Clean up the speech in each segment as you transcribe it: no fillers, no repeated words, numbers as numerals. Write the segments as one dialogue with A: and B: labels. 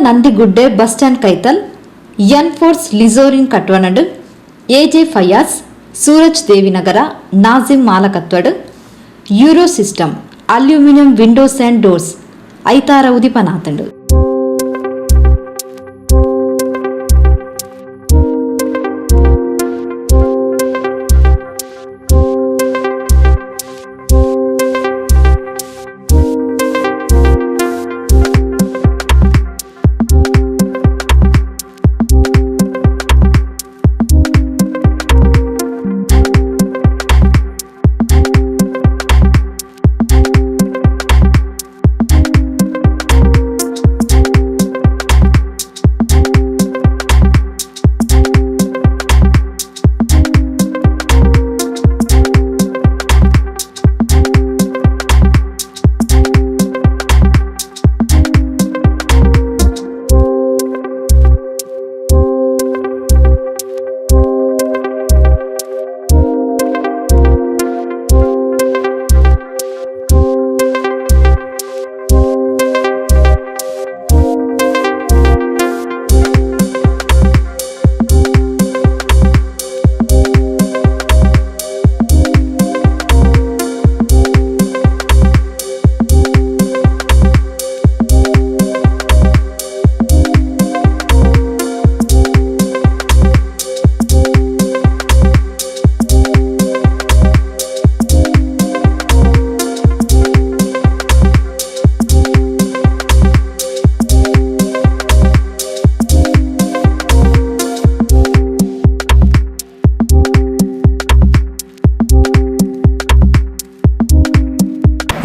A: Nandigudde bus stand Kaithal, N force ಲಿಜೋರಿನ್ ಕಟ್ವನಡು, AJ Fayaz, Suraj Devinagar, Nazim ಮಾಲಕತ್ವಡು Euro system aluminium windows and doors ಐತಾರ ಉದಿಪನಾತಂಡು.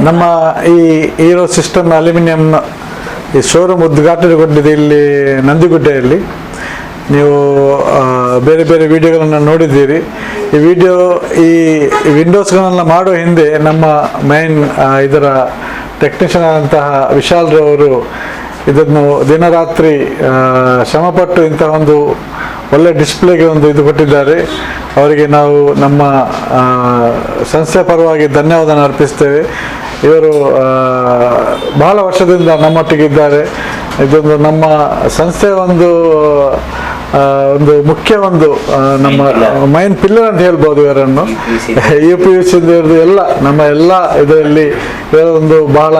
B: ನಮ್ಮ ಈ hero system aluminium ಈ showroom ಉದ್ಘಾಟನೆಗೊಂಡಿದೆ ಇಲ್ಲಿ ನಂದಿಗುಡ್ಡೆಯಲ್ಲಿ. ನೀವು ಬೇರೆ ಬೇರೆ ವಿಡಿಯೋಗಳನ್ನು ನೋಡಿದ್ದೀರಿ. ಈ ವಿಡಿಯೋ, ಈ ವಿಂಡೋಸ್ಗಳನ್ನ ಮಾಡುವ ಹಿಂದೆ ನಮ್ಮ ಮೈನ್ ಇದರ ಟೆಕ್ನಿಷಿಯನ್ ಆದಂತಹ ವಿಶಾಲ್ರವರು ಇದನ್ನು ದಿನರಾತ್ರಿ ಶ್ರಮಪಟ್ಟು ಇಂತಹ ಒಂದು ಒಳ್ಳೆ ಡಿಸ್ಪ್ಲೇಗೆ ಒಂದು ಇದು ಕೊಟ್ಟಿದ್ದಾರೆ. ಅವರಿಗೆ ನಾವು ನಮ್ಮ ಸಂಸ್ಥೆ ಪರವಾಗಿ ಧನ್ಯವಾದ ಅರ್ಪಿಸ್ತೇವೆ. ಇವರು ಬಹಳ ವರ್ಷದಿಂದ ನಮ್ಮೊಟ್ಟಿಗೆ ಇದ್ದಾರೆ. ಇದೊಂದು ನಮ್ಮ ಸಂಸ್ಥೆಯ ಒಂದು ಒಂದು ಮುಖ್ಯ ಒಂದು ನಮ್ಮ ಮೈನ್ ಪಿಲ್ಲರ್ ಅಂತ ಹೇಳ್ಬೋದು ಇವರನ್ನು. ಯುಪಿಯುಸಿ ಹಿಡಿದು ಎಲ್ಲ ನಮ್ಮ ಎಲ್ಲ ಇದರಲ್ಲಿ ಇವರ ಒಂದು ಬಹಳ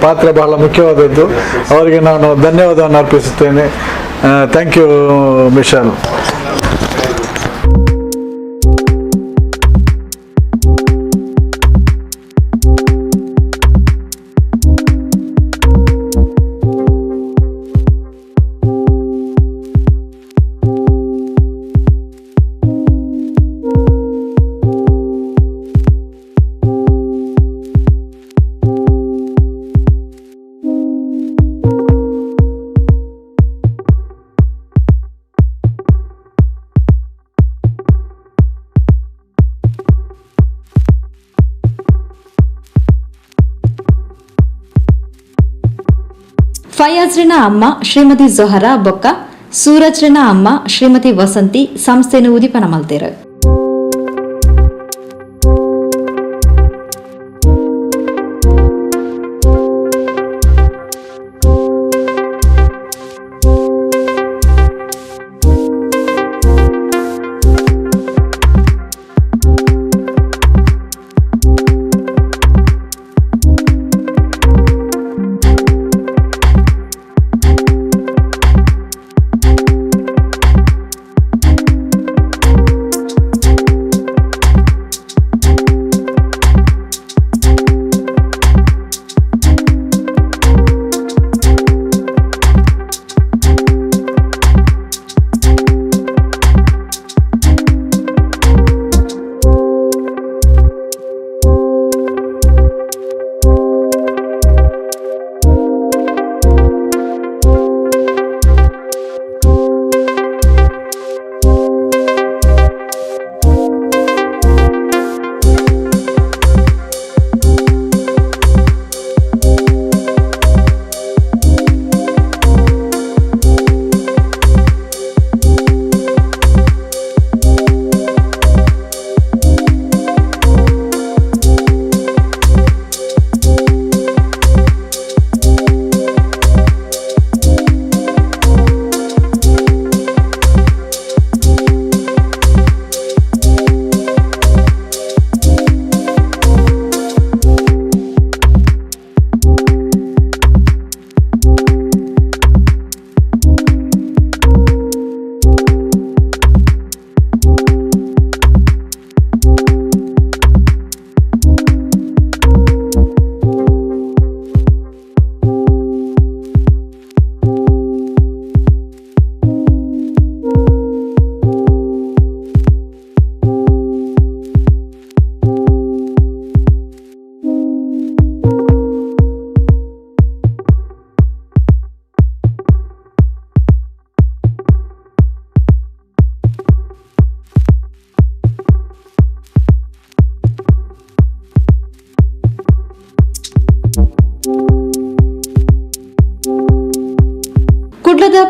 B: ಪಾತ್ರ ಬಹಳ ಮುಖ್ಯವಾದದ್ದು. ಅವರಿಗೆ ನಾನು ಧನ್ಯವಾದವನ್ನು ಅರ್ಪಿಸುತ್ತೇನೆ. Thank you Vishal.
A: ಫಯಾಜ್ರಿನ ಅಮ್ಮ ಶ್ರೀಮತಿ ಜೊಹರಾ ಬೊಕ್ಕ, ಸೂರಜ್ರಿನ ಅಮ್ಮ ಶ್ರೀಮತಿ ವಸಂತಿ ಸಂಸ್ಥೆನು ಉದಿಪನ ಮಲ್ತೇರು.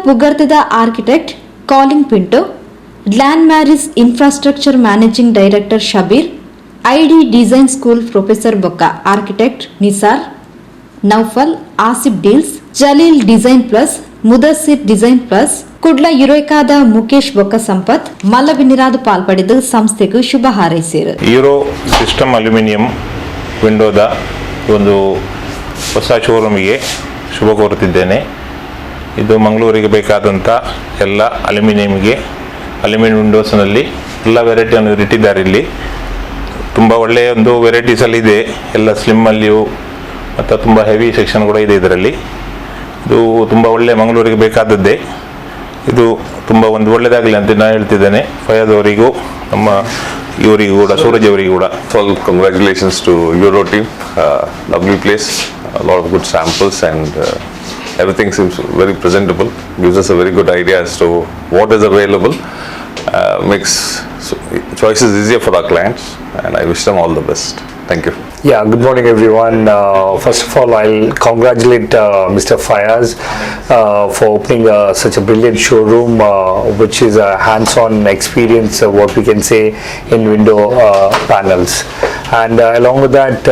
A: ಪುಗರ್ತೆದ architect Colin Pinto, Land Maris Infrastructure Managing Director Shabeer, ID Design School Professor ಬೊಕ್ಕ architect Nisar, Naufal, Asif deals, Jaleel design plus, Mudassir design plus, Kudla ಯುರೇಕಾದ Mukesh ಬೊಕ್ಕ ಸಂಪತ್ ಮಲ್ಲಬಿನ್ನಿರಾದ್ ಪಾಲ್ಪಡೆದು ಸಂಸ್ಥೆಗೆ ಶುಭ ಹಾರೈಸಿರು.
C: Euro system aluminium ವಿಂಡೋದ ಒಂದು ಹೊಸ ಶೋರೂಮಿಗೆ ಶುಭ ಕೋರುತ್ತಿದ್ದೇನೆ. ಇದು ಮಂಗಳೂರಿಗೆ ಬೇಕಾದಂಥ ಎಲ್ಲ ಅಲ್ಯೂಮಿನಿಯಂಗೆ, ಅಲ್ಯೂಮಿನಿಯಂ ವಿಂಡೋಸ್ನಲ್ಲಿ ಎಲ್ಲ ವೆರೈಟಿಯನ್ನು ಇಟ್ಟಿದ್ದಾರೆ ಇಲ್ಲಿ. ತುಂಬ ಒಳ್ಳೆಯ ಒಂದು ವೆರೈಟೀಸಲ್ಲಿ ಇದೆ ಎಲ್ಲ. ಸ್ಲಿಮ್ಮಲ್ಲಿಯೂ ಮತ್ತು ತುಂಬ ಹೆವಿ ಸೆಕ್ಷನ್ ಕೂಡ ಇದೆ ಇದರಲ್ಲಿ. ಇದು ತುಂಬ ಒಳ್ಳೆಯ, ಮಂಗಳೂರಿಗೆ ಬೇಕಾದದ್ದೇ ಇದು. ತುಂಬ ಒಂದು ಒಳ್ಳೆಯದಾಗಲಿ ಅಂತ ನಾನು ಹೇಳ್ತಿದ್ದೇನೆ ಫಯಾಜ್ ಅವರಿಗೂ, ನಮ್ಮ ಇವರಿಗೂ ಕೂಡ, ಸೂರಜ್ ಅವರಿಗೂ ಕೂಡ.
D: All congratulations to Euro team. Lovely place, a lot of good samples and everything seems very presentable. Gives us a very good idea as to what is available. Makes choices easier for our clients, and I wish them all the best. Thank you.
E: Yeah, good morning, everyone. First of all, I'll congratulate Mr. Fayaz for opening such a brilliant showroom, which is a hands-on experience, what we can say, in window panels. And along with that,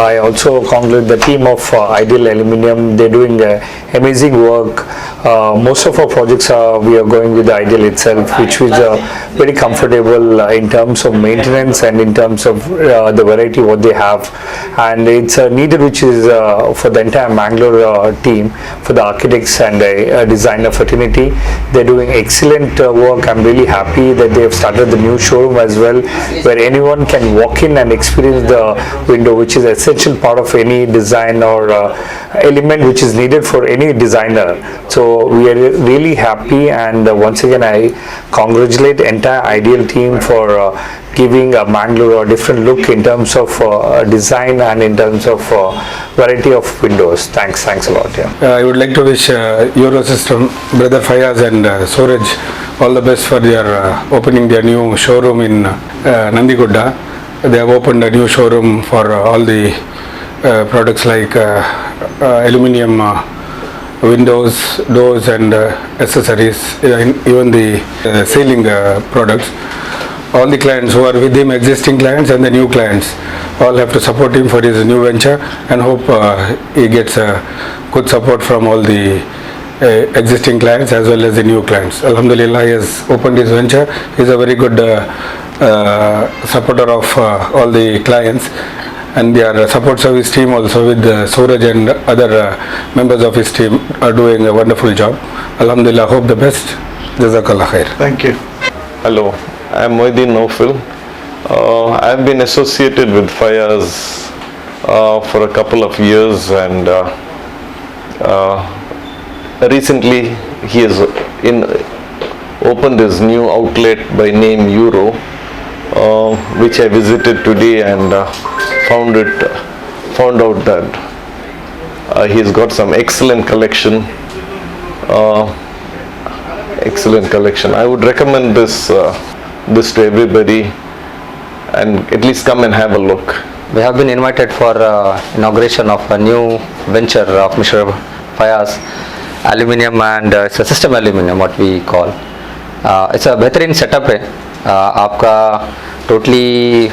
E: I also congratulate the team of Ideal Aluminium. They're doing amazing work. Most of our projects are we are going with the Ideal itself, which is very comfortable in terms of maintenance and in terms of the variety what they have, and it's a needed which is for the entire Mangalore team, for the architects and designer fraternity. They're doing excellent work. I'm really happy that they have started the new showroom as well, where anyone can walk in and experience the window, which is essential part of any design or element which is needed for any designer. So we are really happy, and once again I congratulate entire Ideal team for giving a Mangalore a different look in terms of design and in terms of variety of windows. Thanks, thanks a lot. Yeah.
F: I would like to wish Eurosystem, Brother Fayaz and Suraj all the best for their opening their new showroom in Nandigudda. They have opened a new showroom for all the products like aluminium windows, doors and accessories, even the ceiling products. All the clients who are with him, existing clients and the new clients, all have to support him for his new venture and hope he gets good support from all the existing clients as well as the new clients. Alhamdulillah, he has opened his venture. He is a very good supporter of all the clients and their support service team also with Suraj and other members of his team are doing a wonderful job. Alhamdulillah, hope the best. Jazakallah khair.
B: Thank you.
D: Hello, I am Moideen Naufil. I have been associated with Fayaz for a couple of years, and recently he has in opened his new outlet by name Euro, which I visited today and found out that he's got some excellent collection. Excellent collection. I would recommend this to everybody, and at least come and have a look.
G: We have been invited for inauguration of a new venture of Mr. Fayaz, aluminium, and it's a system aluminium, what we call. It's a बेहतरीन setup है आपका totally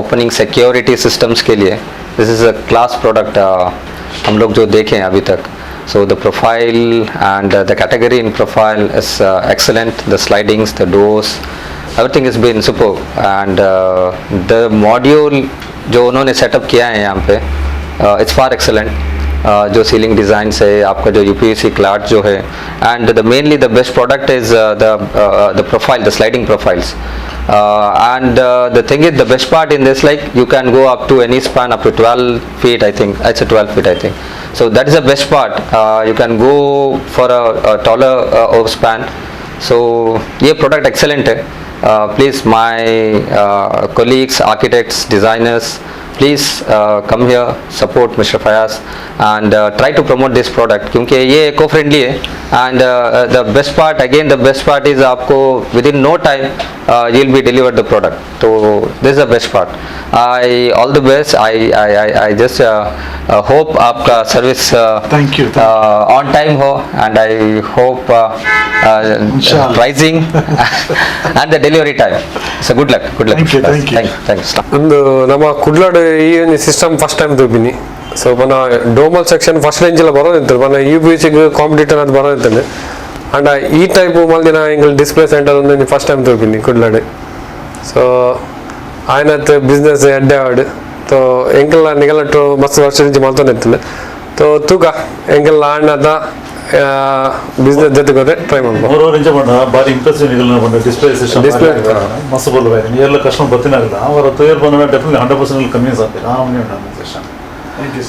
G: opening security systems के लिए. This is a class product हम लोग जो देखें अभी तक. So the profile and the category in profile is excellent. The slidings, the doors, everything has been superb, and the module जो उन्होंने सेटअप किया है यहाँ पे, it's far excellent. जो सीलिंग डिज़ाइन है आपका, जो यूपीवीसी क्लाड जो है, and the mainly the best product is the profile, the sliding profiles. And the thing is, the best part in this, like, you can go up to any span up to 12 feet, I think. It's a 12 feet, I think. So that is the best part. You can go for a taller span. So ये product excellent है. Please, my colleagues, architects, designers, Please come here, support Mister Fayaz and try to promote this product क्योंकि ये eco friendly है and the best part, again the best part is आपको within no time you will be delivered the product. तो this is the best part. I all the best. I I I I just hope आपका service
B: Thank you, thank
G: on time हो and I hope pricing and the delivery time. So good luck, good luck.
B: Thank you, thank you.
G: Thank you, thanks.
H: ಒಂದು ನಮ್ಮ ಕುಡ್ಲಾಡ್ ಈ ಒಂದು system first time ತೂಪಿನಿ. So ಪನ ಡೋಮಲ್ section first ರೇಂಜೆಲ್ಲ ಬರೋದಿತ್ತು, ಪನ U P ಸಿಗ್ competitor ಅದು ಬರೋದಿತ್ತು. And ಈ type ಮಲ್ದಿನ ಎಂಕಲ್ display centre ಒಂದು first time ತೂಪಿನಿ ಕುಡ್ಲಾಡ್. ಸೊ ಆಯ್ನತ್ ಬಿಸ್ನೆಸ್ ಎಡ್ಡೆ ಆವಡ್. ಸೊ ಎಂಕಲ್ನ ನಿಗಲಟ್ಟು ಮಸ್ತ್ ವರ್ಷ ಇಂಚ ಮಲ್ತೊಂದಿತ್ತುಂಡು. ಸೊ ತೂಕ ಎಂಕಲ್ನ ಆಂಡದ ಬಿಸ್ನೆಸ್ ಜೊತೆಗೆ ಟ್ರೈ ಮಲ್ಪ.
I: ಮೂರುವರೆ ಇಂಚ ಪಂಡ ಬಾರಿ ಇಂಪ್ರೆಸಿವ್ ನಿಗಲ್ನ ಪಂಡ display system
H: Display.
I: ಮಸ್ತ್ ಬೊಲ್ಲು ಏರ್ಲ ಕಸ್ಟಮರ್ ಬತ್ತಿನಾಗಲ್ಲ ಅವರ ತಯಾರು ಬಂದ ಡೆಫಿನೆಟ್ಲಿ 100% ಕನ್ವಿನ್ಸ್ ಆಗ್ತಾರೆ. ಆ ಒಂದು ಸಿಸ್ಟಮ್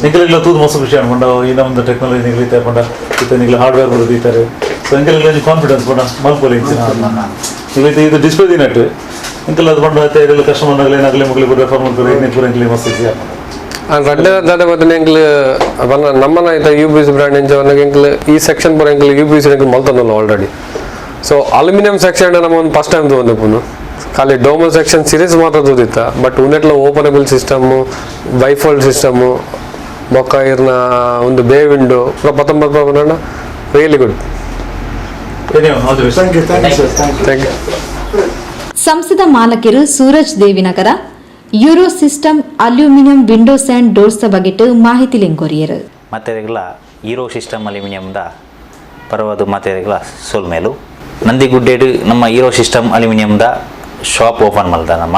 I: ನಿಗಲಿಗ್ಲ ತೂದು ಮಸ್ತ್ ಖುಷಿ ಪಂಡ ಈ ನಮ್ದು ಟೆಕ್ನಾಲಜಿ ನಿಗಲಿತೆ ಪಂಡ ಇತ್ತ ನಿಗಲ ಹಾರ್ಡ್ವೇರ್ ಬರೋದು ದೀತಾರೆ. ಸೊ ಎಂಕಲಿಗ್ಲ ಕಾನ್ಫಿಡೆನ್ಸ್ ಪಂಡ ಮಲ್ಪೊಲಿ ಇಂಚಿನ ನಿಗಲಿತ ಇದು ಡಿಸ್ಪ್ಲೇ ದಿನಟ್ಟು ಎಂಕಲ್ ಅದು ಪಂಡ ಏರ್ಲ ಕಸ್ಟಮರ್ ನಗಲಿ ನಗಲಿ ಮುಗಲಿ ರೆಫರ್ ಮಲ್ಪೊಲಿ ಇನ್ನೇ ಪೂರ ಎಂಕಲಿ ಮಸ್ತ್ ಈಸಿ ಆಗ್ತದೆ.
H: ರಡ್ಡೆ ದಾದ ಬತ್ತನೆ ಎಂಕ್ಲು ಬನ್ನ ನಮ್ಮನ ಐತ U P C brand ಎಂಚ ವನ್ನಗ ಎಂಕ್ಲು ಈ ಸೆಕ್ಷನ್ ಪೂರ ಎಂಕ್ಲು U P C ಎಂಕ್ಲು ಮಲ್ತೊಂದುಲ್ಲ already. So aluminium section ನಮ್ಮ ಒಂದು ಫಸ್ಟ್ ಟೈಮ್ ತಗೊಂಡಿಪ್ಪುನು. ಖಾಲಿ ಡೋಮಲ್ ಸೆಕ್ಷನ್ ಸೀರೀಸ್ ಮಾತ್ರ ತೂದಿತ್ತ, but ಉಂದೆಟ್ಲ openable system, bifold system, ಬೊಕ್ಕ ಇರ್ನ ಒಂದು ಬೇ ವಿಂಡೋ ಪೂರ 19 really good.
I: Anyway, all the best.
B: Thank you, thank you sir, thank you.
H: Thank you.
A: ಸಂಸದ ಮಾಲಕಿರು Suraj Devinagar Euro system aluminium windows and doors ಬಗೆಟ್ ಮಾಹಿತಿ ಲಿಂಕೊರಿಯರು.
J: ಮಾತೆರೆಗ್ಲ hero system ಅಲ್ಯೂಮಿನಿಯಂದ ಪರವಾದ ಮಾತೆರೆಗ್ಲ ಸೋಲ್ಮೇಲು ನಂದಿಗುಡ್ಡೆಡು ನಮ್ಮ ಹೀರೋ ಸಿಸ್ಟಮ್ ಅಲ್ಯೂಮಿನಿಯಂದ ಶಾಪ್ ಓಪನ್ ಮಲ್ದ. ನಮ್ಮ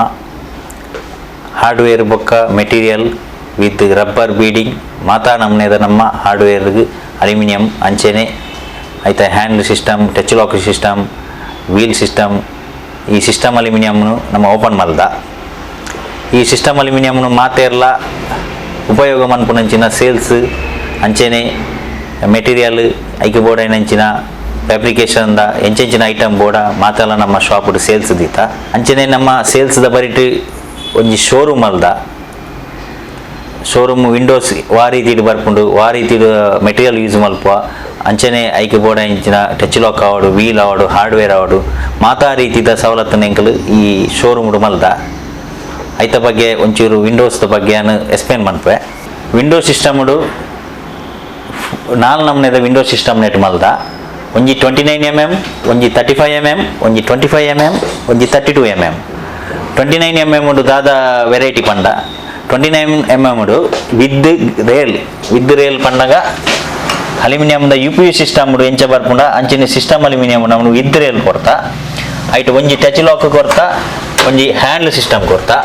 J: ಹಾರ್ಡ್ವೇರ್ ಬೊಕ್ಕ material with rubber beading ಮಾತಾ ನಮ್ಮನೇದ ನಮ್ಮ ಹಾರ್ಡ್ವೇರ್ಗೆ aluminium ಅಂಚೆನೆ ಐತ hand system, touch lock system, wheel system, ಈ ಸಿಸ್ಟಮ್ ಅಲ್ಯೂಮಿನಿಯಂನು ನಮ್ಮ ಓಪನ್ ಮಲ್ದ. ಈ ಸಿಸ್ಟಮ್ ಅಲ್ಯೂಮಿನಿಯಂನು ಮಾತೆರ್ಲ ಉಪಯೋಗ ಮನ್ಪುನಂಚಿನ ಸೇಲ್ಸ್ ಅಂಚೆನೆ ಮೆಟೀರಿಯಲ್ ಐಕೆ ಬೋರ್ಡ್ ಐನಂಚಿನ ಫ್ಯಾಬ್ರಿಕೇಶನ್ದ ಎಂಚೆಂಚಿನ ಐಟಮ್ ಬೋರ್ಡ ಮಾತೆಲ್ಲ ನಮ್ಮ ಶಾಪ್ ಸೇಲ್ಸ್ ದೀತ. ಅಂಚೆನೆ ನಮ್ಮ ಸೇಲ್ಸ್ದ ಬರಿಟ್ ಒಂಜಿ ಶೋರೂಮ್ ಅಲ್ದ. ಶೋರೂಮ್ ವಿಂಡೋಸ್ ವಾ ರೀತಿಡ್ ಬರ್ಪುಂಡು, ವಾ ರೀತಿಡ್ ಮೆಟೀರಿಯಲ್ ಯೂಸ್ ಮಲ್ಪ ಅಂಚನೆ ಐಕೆ ಬೋರ್ಡ್ ಇಂಚಿನ ಟಚ್ ಲಾಕ್ ಆವಡು, ವೀಲ್ ಆವಡು, ಹಾರ್ಡ್ವೇರ್ ಆವಡು ಮಾತಾ ರೀತಿದ ಸವಲತ್ತನ್ನು ಎಂಕಲು ಈ ಶೋರೂಮ್ ಮಲ್ದ. ಐತ ಬಗ್ಗೆ ಒಂಚೂರು ವಿಂಡೋಸ್ದ ಬಗ್ಗೆ ನಾನು ಎಕ್ಸ್ಪ್ಲೇನ್ ಮನ್ಪೆ. ವಿಂಡೋ ಸಿಸ್ಟಮ್ಡು ನಾಲ್ ನಮೂನೆದ window system net ಮಲ್ದ. ಒಂಜಿ 29 mm, ಒಂಜಿ 35 mm, ಒಂಜಿ 25 mm, ಒಂಜಿ 32 mm. 29 mm ಉಂಡು ದಾದ ವೆರೈಟಿ ಪಂಡ 29 mm ಉಂಡು with rail, with rail ಪಂಡಗ ಅಲ್ಯೂಮಿನಿಯಂದ U P U system ಉಂಡು ಎಂಚ ಬರ್ಪುಂಡ ಅಂಚಿನ ಸಿಸ್ಟಮ್ ಅಲ್ಯೂಮಿನಿಯಂ ನಮ್ಮನ್ನು ವಿತ್ ರೇಲ್ ಕೊರ್ತಾ. ಐಟ್ ಒಂಜಿ ಟಚ್ ಲಾಕ್ ಕೊರ್ತಾ, ಒಂಜಿ handle system Koratla.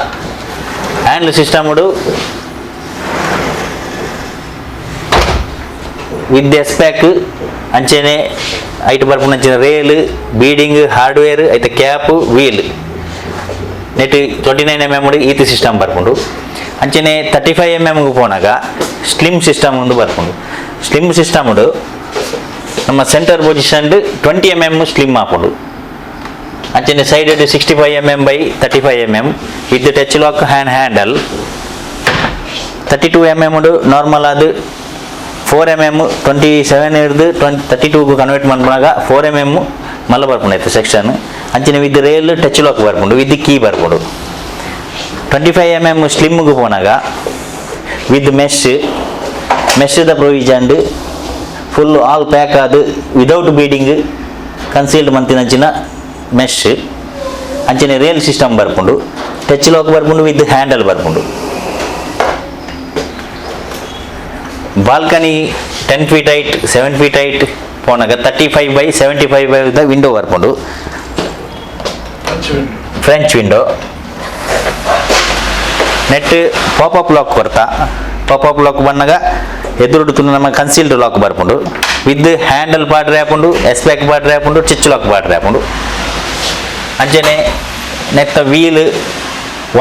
J: Handle system ಉಂಡು with S pack ಅಂಚೆನೆ ಐಟ್ ಬರ್ಪುನ ಅಂಚಿನ rail beading hardware ಐತ cap wheel net 29 mm ಈತ್ system ಬರ್ಪುಂಡು. ಅಂಚೆನೆ 35 mm ಪೋನಾಗ ಸ್ಲಿಮ್ ಸಿಸ್ಟಮ್ ಒಂದು ಬರ್ಪುಂಡು. ಸ್ಲಿಮ್ ಸಿಸ್ಟಮ್ ಉಂಡು ನಮ್ಮ centre position 20 mm slim ಆಪುಂಡು. ಅಂಚೆನೆ side 65 mm by 35 mm with touch lock hand handle. 32 mm ಉಂಡು ನಾರ್ಮಲ್ ಅದು 4 mm 27 ಹಿಡ್ದು 32 ಕನ್ವರ್ಟ್ ಮಾಡ್ಬಾಗ 4 mm ಮಲ್ಲ ಬರ್ಪುಂಡು ಐತೆ ಸೆಕ್ಷನ್. ಅಂಚನೆ with rail touch lock ಬರ್ಪುಂಡು, with key ಬರ್ಪುಂಡು. 25 mm ಸ್ಲಿಮ್ಗೆ ಪೋನಾಗ ವಿತ್ ಮೆಶ್, ಮೆಶ್ದ provision full all pack ಅದು without beading concealed ಮಂತಿನಂಚಿನ mesh. ಅಂಚನೆ ರೇಲ್ ಸಿಸ್ಟಮ್ ಬರ್ಪುಂಡು, ಟಚ್ ಲಾಕ್ ಬರ್ಪುಂಡು, ವಿತ್ ಹ್ಯಾಂಡಲ್ ಬರ್ಪುಂಡು. Balcony 10 feet height, 7 feet height ಪೋನಾಗ 35 by 75 by the window ಬರ್ಪುಂಡು, French window. Net popup lock Koratla. Popup lock ಬನ್ನಗ ಎದುರುಡು ತುನ್ನ ನಮ್ಮ ಕನ್ಸೀಲ್ಡ್ ಲಾಕ್ ಬರ್ಪುಂಡು, with handle border ಆಪುಂಡು, S pack border ಆಪುಂಡು, ಚಿಚ್ lock border ಆಪುಂಡು. ಅಂಚನೆ ನೆತ್ತ ವೀಲ್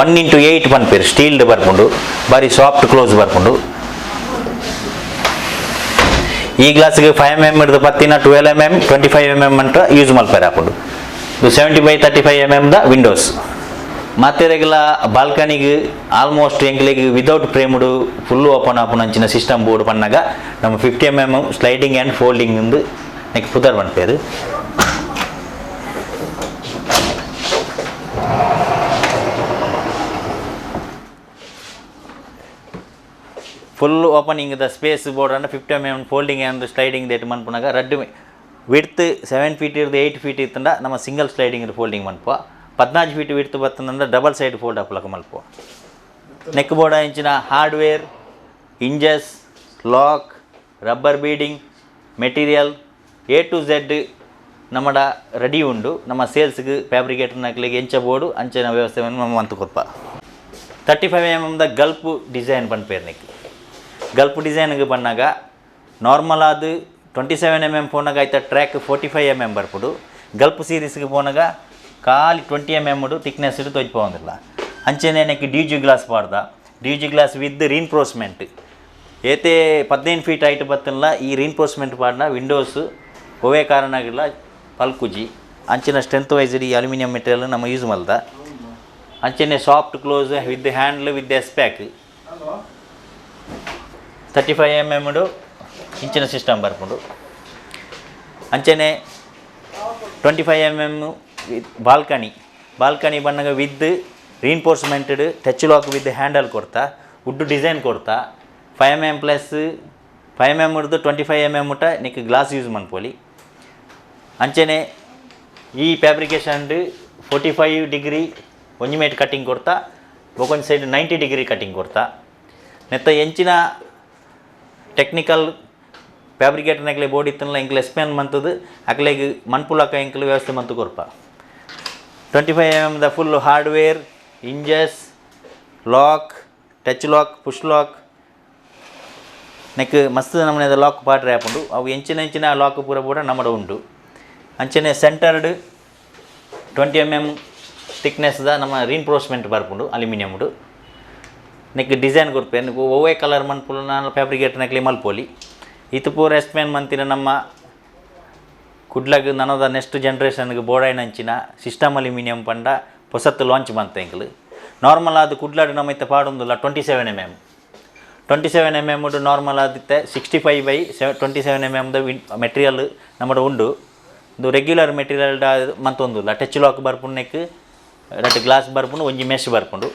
J: 1x8 ಪನ್ಪೇರು ಸ್ಟೀಲ್ಡ್ ಬರ್ಪುಂಡು, ಬಾರಿ ಸಾಫ್ಟ್ ಕ್ಲೋಸ್ ಬರ್ಪುಂಡು. ಈ ಗ್ಲಾಸ್ಗೆ 5 mm ಹಿಡಿದು ಪತ್ತಿನ 12 mm 25 mm ಅಂತ ಯೂಸ್ ಮಲ್ಪೆರೆ ಆಪುಂಡು. ಇದು 70 by 35 mm the windows. ಮಾತೆರೆಗ್ಲ ಬಾಲ್ಕನಿಗೆ ಆಲ್ಮೋಸ್ಟ್ ಎಂಕ್ಲೆಗ್ ವಿದೌಟ್ ಫ್ರೇಮ್ಡ್ ಫುಲ್ ಓಪನ್ ಆಪುನ ಸಿಸ್ಟಮ್ ಬೋರ್ಡ್ ಪನ್ನಗ ನಮ್ಮ 50 mm sliding and folding ಇಂದು ನೆಕ್ ಪುದರ್ ಪನ್ಪೇರು. Full opening the space board and 50 mm folding and sliding that ಮನ್ಪುನಾಗ ರಡ್ಡು width 7 feet ಇರ್ದು 8 feet ಇತ್ತಂಡ ನಮ್ಮ single sliding folding ಮನ್ಪುವ. 14 feet width ಬತ್ತಂದ್ರೆ double side fold ಅಪ್ಲಕ ಮಲ್ಪುವ. Neck board ಇಂಚಿನ hardware, hinges, lock, rubber beading, material A to Z ನಮ್ಮಡ ready ಉಂಡು. ನಮ್ಮ ಸೇಲ್ಸ್ಗೆ ಫ್ಯಾಬ್ರಿಕೇಟರ್ನಕ್ಲಿಗೆ ಎಂಚ board ಅಂಚಿನ ವ್ಯವಸ್ಥೆಯನ್ನು ನಮ್ಮ ಮಂತು ಕೊರ್ಪ. 35 mm the Gulf design ಪನ್ಪೇರು neck. Gulf ಡಿಸೈನ್ಗೆ ಬನ್ನಾಗ normal ಆದ 27 mm ಪೋನಾಗ ಆಯ್ತಾ ಟ್ರ್ಯಾಕ್ 45 mm ಬರ್ಪುಡು. ಗಲ್ಪ್ ಸೀರೀಸ್ಗೆ ಪೋನಾಗ ಖಾಲಿ 20 mm ಥಿಕ್ನೆಸ್ ತೋಜ್ಪೋಂದಿಲ್ಲ. ಅಂಚೆನೆ neck D G glass ಪಾಡ್ದ, D G glass with reinforcement. ಏತೆ 15 ಫೀಟ್ ಹೈಟ್ ಬತ್ತಲ್ಲ ಈ ರೀನ್ಫೋರ್ಸ್ಮೆಂಟ್ ಪಾಡ್ನ ವಿಂಡೋಸ್ ಒವೇ ಕಾರಣ ಆಗಿಲ್ಲ ಪಲ್ಕುಜಿ. ಅಂಚಿನ ಸ್ಟ್ರೆಂತ್ ವೈಸ್ ಈ ಅಲ್ಯೂಮಿನಿಯಂ ಮೆಟೀರಿಯಲ್ ನಮ್ಮ ಯೂಸ್ ಮಲ್ದ. ಅಂಚೆನೆ soft close with handle with S pack 35 mm ಇಂಚಿನ ಸಿಸ್ಟಮ್ ಬರ್ಪುಂಡು. ಅಂಚೆನೆ 25 mm ಬಾಲ್ಕನಿ, ಬಾಲ್ಕನಿ ಬಣ್ಣಗ with reinforced touch lock with handle ಕೊಡ್ತಾ, ವುಡ್ ಡಿಸೈನ್ ಕೊಡ್ತಾ. 5 mm ಪ್ಲಸ್ 5 mm ಹಿಡ್ದು 25 mm ಮುಟ್ಟ ನಿಕ್ ಗ್ಲಾಸ್ ಯೂಸ್ ಮನ್ಪೊಲಿ. ಅಂಚೆನೆ ಈ ಫ್ಯಾಬ್ರಿಕೇಶನ್ 45 ಡಿಗ್ರಿ ಒಂಜಿ ಮೇಟ್ ಕಟ್ಟಿಂಗ್ ಕೊಡ್ತಾ, ಬೊಕೊಂಜಿ side 90 degree cutting ಕೊಡ್ತಾ. ನೆತ್ತ ಎಂಚಿನ ಟೆಕ್ನಿಕಲ್ ಫ್ಯಾಬ್ರಿಕೇಟರ್ನಕ್ಲೆ ಬೋರ್ಡ್ ಇತ್ತಲ್ಲ ಎಂಕ್ಲೆ ಎಕ್ಸ್ಪ್ಲೇನ್ ಮಂತದ್ದು ಅಕ್ಲೆಗ್ ಮನ್ಪುಲಕ ಎಂಕ್ಲೆ ವ್ಯವಸ್ಥೆ ಮಂತು ಕೊರ್ಪ. 25 mm the full hardware, hinges, lock, touch lock, push lock neck ಮಸ್ತ್ ನಮ್ಮನೆ ಲಾಕ್ ಪಾಡ್ರೆ ಆಪುಂಡು. ಅವು ಎಂಚಿನ ಎಂಚಿನ ಲಾಕ್ ಪೂರ ಪೂರ ನಮ್ಮಡ ಉಂಡು. ಅಂಚನೆ ಸೆಂಟರ್ಡ್ 20 mm ಥಿಕ್ನೆಸ್ದ ನಮ್ಮ ರೀನ್ಫೋರ್ಸ್ಮೆಂಟ್ ಬರ್ಪುಂಡು ಅಲ್ಯೂಮಿನಿಯಮ್ಡು. ನೆಕ್ ಡಿಸೈನ್ ಕೊರ್ಪೆ ಒವ್ವೇ ಕಲರ್ ಮನ್ಪುಲ ಫ್ಯಾಬ್ರಿಕೇಟರ್ನಕ್ಲೆ ಮಲ್ಪೊಲಿ. ಇತು ಪೂರ ಎಕ್ಸ್ಪ್ಲೇನ್ ಮಂತಿನ ನಮ್ಮ ಕುಡ್ಲಗ್ ನನದ ನೆಕ್ಸ್ಟ್ ಜನ್ರೇಷನ್ಗೆ ಬೋಡಾಯಿನಂಚಿನ ಸಿಸ್ಟಮ್ ಅಲ್ಯೂಮಿನಿಯಂ ಪಂಡ ಹೊಸತ್ತು ಲಾಂಚ್ ಮಂತ ಎಂಕ್ಲು. ನಾರ್ಮಲ್ ಆದ ಕುಡ್ಲಾಡ್ ನಮ್ಮ ಇತ್ತ ಪಾಡೊಂದುಲ್ಲ 27 mm 27 mm ನಾರ್ಮಲ್ ಆದಿತ್ತೆ 65 by 27 mm the material ನಮ್ಮಡ ಉಂಡು. ಇದು ರೆಗ್ಯುಲರ್ ಮೆಟೀರಿಯಲ್ ಮಂತೊಂದುಲ್ಲ. ಟಚ್ ಲಾಕ್ ಬರ್ಪುಂಡು, ನೆಕ್ ರಡ್ಡ್ ಗ್ಲಾಸ್ ಬರ್ಪುಂಡು, ಒಂಜಿ ಮೆಶ್ ಬರ್ಪುಂಡು.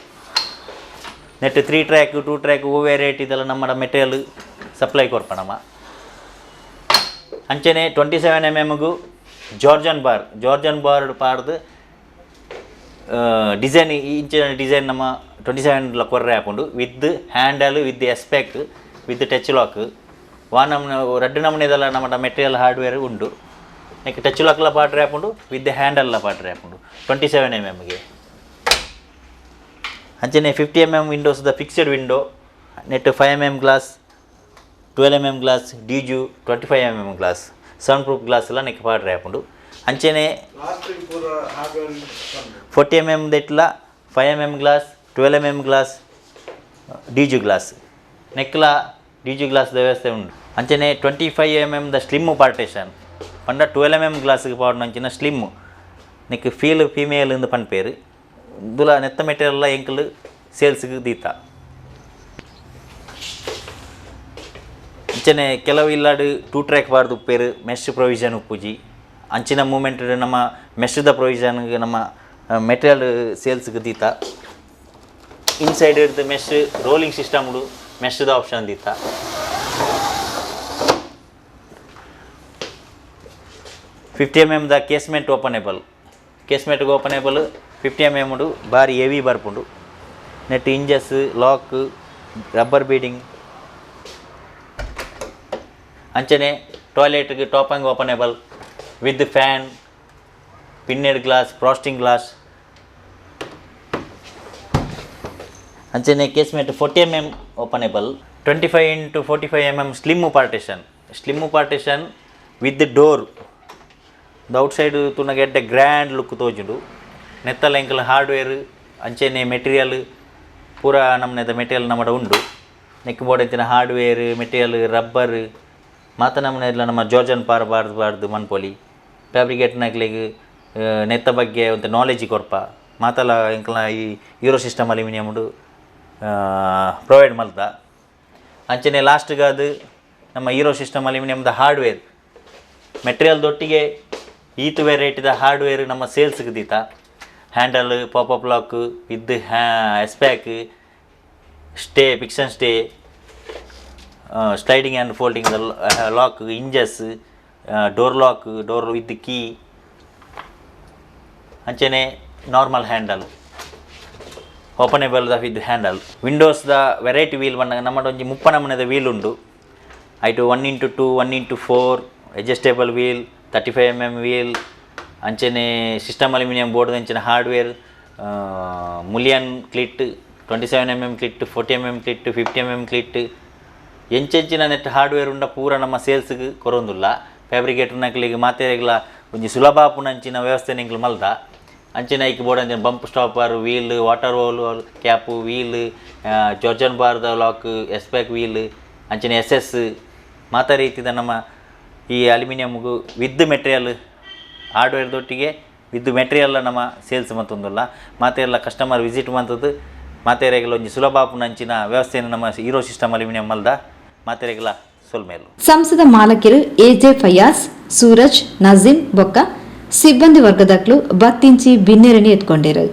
J: Net 3 track 2 track ಒವ್ವೇ ರೇಟ್ ಇದೆಲ್ಲ ನಮ್ಮ ಮೆಟೀರಿಯಲ್ ಸಪ್ಲೈ ಕೊರ್ಪ ನಮ್ಮ. ಅಂಚೆನೆ 27 mm ಜಾರ್ಜನ್ ಬಾರ್, ಜಾರ್ಜನ್ ಬಾರ್ ಪಾಡ್ದು ಡಿಸೈನ್ ಇಂಚಿನ ಡಿಸೈನ್ ನಮ್ಮ 27 ಕೊರ್ರೆ ಆಪುಂಡು. With handle, with S pack, with touch lock. ವಾ ನಮೂನೆ ರಡ್ಡು ನಮೂನೆದೆಲ್ಲ ನಮ್ಮ ಮೆಟೀರಿಯಲ್ ಹಾರ್ಡ್ವೇರ್ ಉಂಡು. ನೆಕ್ ಟಚ್ ಲಾಕ್ಲ ಪಾಡ್ರೆ ಆಪುಂಡು, ವಿತ್ ಹ್ಯಾಂಡಲ್ಲ ಪಾಡ್ರೆ ಆಪುಂಡು 27 mm ಗೆ. ಅಂಚೆನೆ 50 mm Windows the fixed window, net 5 mm glass, 12 mm glass, ಡಿಜು 25 mm glass, sound proof glass ಎಲ್ಲ ನೆಕ್ ಪಾಡ್ರೆ ಆಪುಂಡು. ಅಂಚೆನೆ 40 mm ದೆಟ್ಲ 5 mm glass, 12 mm glass, ಡಿಜು glass ನೆಕ್ಲ ಡಿಜು glass ವ್ಯವಸ್ಥೆ ಉಂಡು. ಅಂಚೆನೆ 25 mm the slim partition ಪಂಡ 12 mm ಗ್ಲಾಸ್ಗೆ ಪಾಡುನ slim neck feel female ಇಂದು ಪನ್ಪೇರು. ದುಲ ನೆತ್ತ ಮೆಟೀರಿಯಲ್ ಎಂಕ್ಲು ಸೇಲ್ಸ್ಗೆ ದೀತ. ಅಂಚನೆ ಕೆಲವು ಇಲ್ಲಾಡು 2 ಟ್ರ್ಯಾಕ್ ಪಾಡ್ದು ಉಪ್ಪೇರು, ಮೆಶ್ ಪ್ರೊವಿಷನ್ ಉಪ್ಪುಜಿ. ಅಂಚಿನ ಮೂಮೆಂಟ್ ನಮ್ಮ ಮೆಶ್ದ ಪ್ರೊವಿಷನ್ ನಮ್ಮ ಮೆಟೀರಿಯಲ್ ಸೇಲ್ಸ್ಗೆ ದೀತ. ಇನ್ಸೈಡ್ ಇರ್ದು mesh rolling system ಮೆಶ್ದ option ದೀತ. 50 mm the casement openable, ಕೇಸ್ಮೆಂಟ್ಗೆ openable 50 mm ಬಾರಿ ಹೆವಿ ಬರ್ಪುಂಡು. Net hinges, lock, rubber beading. ಅಂಚನೆ ಟಾಯ್ಲೆಟ್ಗೆ ಟಾಪಂಗ್ openable with fan, pinned glass, frosting glass. ಅಂಚನೆ casement 40 mm openable, 25 into 45 mm slim partition, slim partition with door. The outside ತುನಗ ಎಡ್ಡೆ grand look ತೋಜುಂಡು. ನೆತ್ತಲ ಎಂಕಲ್ hardware ಅಂಚೆನೆ material ಪೂರ ನಮ್ಮನೆದ material ನಮ್ಮಡ ಉಂಡು. Neck board ಇತ್ತಿನ hardware material rubber ಮಾತ ನಮ್ಮನೆ ಎಲ್ಲ ನಮ್ಮ ಜಾರ್ಜನ್ ಪಾರ್ ಬಾರ್ದು ಬಾರ್ದು ಮನ್ಪೊಲಿ. ಫ್ಯಾಬ್ರಿಕೇಟ್ನಕ್ಲೆಗ್ ನೆತ್ತ ಬಗ್ಗೆ ಒಂದು ನಾಲೆಜ್ ಕೊರ್ಪ. ಮಾತಲ ಎಂಕ್ಲ ಈ ಯೂರೋ ಸಿಸ್ಟಮ್ ಅಲ್ಯೂಮಿನಿಯಮ್ಡು ಪ್ರೊವೈಡ್ ಮಲ್ತ. ಅಂಚನೆ ಲಾಸ್ಟ್ಗಾದ್ ನಮ್ಮ ಹೀರೋ ಸಿಸ್ಟಮ್ ಅಲ್ಯೂಮಿನಿಯಮ್ದ ಹಾರ್ಡ್ವೇರ್ ಮೆಟೀರಿಯಲ್ ದೊಟ್ಟಿಗೆ ಈತ್ ವೆರೈಟಿದ ಹಾರ್ಡ್ವೇರ್ ನಮ್ಮ ಸೇಲ್ಸ್ಗೆ ದೀತ. Handle, pop-up lock with S pack, stay, fiction stay, sliding and folding lock, hinges, door lock, door with key, ಅಂಚನೆ normal handle, openable the with handle. Windows the variety wheel ಬನ್ನಗ ನಮ್ಮಡ ಒಂಜಿ 30 ನಮೂನೆದ wheel ಉಂಡು. ಐಟು 1 into 2, 1 into 4, adjustable wheel, 35 mm wheel, ಅಂಚನೆ system aluminium board ಅಂಚಿನ hardware, mullion cleat, 27 mm cleat, 40 mm cleat, 50 mm cleat, ಎಂಚೆಂಚಿನ net hardware ಉಂಡ ಪೂರ ನಮ್ಮ ಸೇಲ್ಸ್ಗೆ ಕೊರೊಂದುಲ್ಲ. Fabricator ನಕಲಿಗೆ ಮಾತೆರೆಗ್ಲ ಒಂಜಿ ಸುಲಭ ಆಪುನಂಚಿನ ವ್ಯವಸ್ಥೆ ಎಂಕ್ಲು ಮಲ್ದ. ಅಂಚಿನ ಐಕ್ ಬೋರ್ಡ್ ಅಂಚಿನ bump stopper, wheel, water hole cap, wheel, torsion ಬಾರ್ದ lock, ಎಸ್ಪ್ಯಾಕ್ wheel, ಅಂಚಿನ ಎಸ್ ಎಸ್ ಮಾತ ರೀತಿದ ನಮ್ಮ ಈ ಅಲ್ಯೂಮಿನಿಯಮ್ಗು ವಿದ್ ಮೆಟೀರಿಯಲ್ ಹಾರ್ಡ್ವೇರ್ದೊಟ್ಟಿಗೆ ವಿದ್ ಮೆಟೀರಿಯಲ್ ನಮ್ಮ ಸೇಲ್ಸ್ ಮತ್ತೊಂದುಲ್ಲ. ಮಾತೆಲ್ಲ ಕಸ್ಟಮರ್ ವಿಸಿಟ್ ಮಂತದ್ದು ಮಾತೆರೆಗ್ಲ ಒಂಜಿ ಸುಲಭ ಆಪುನಂಚಿನ ವ್ಯವಸ್ಥೆಯನ್ನು ನಮ್ಮ ಹೀರೋ ಸಿಸ್ಟಮ್ ಅಲ್ಯೂಮಿನಿಯಂ ಮಲ್ದ. ಮಾತೆರೆಗ್ಲ ಸೊಲ್ಮೆಲು.
A: ಸಂಸ್ಥೆದ ಮಾಲಕರು ಎಜೆ ಫಯಾಜ್, ಸೂರಜ್, ನಜೀಂ ಬೊಕ್ಕ ಸಿಬ್ಬಂದಿ ವರ್ಗದಕ್ಲು ಬತ್ತಿಂಚಿ ಬಿನ್ನೆರಣಿ ಎತ್ಕೊಂಡಿರು.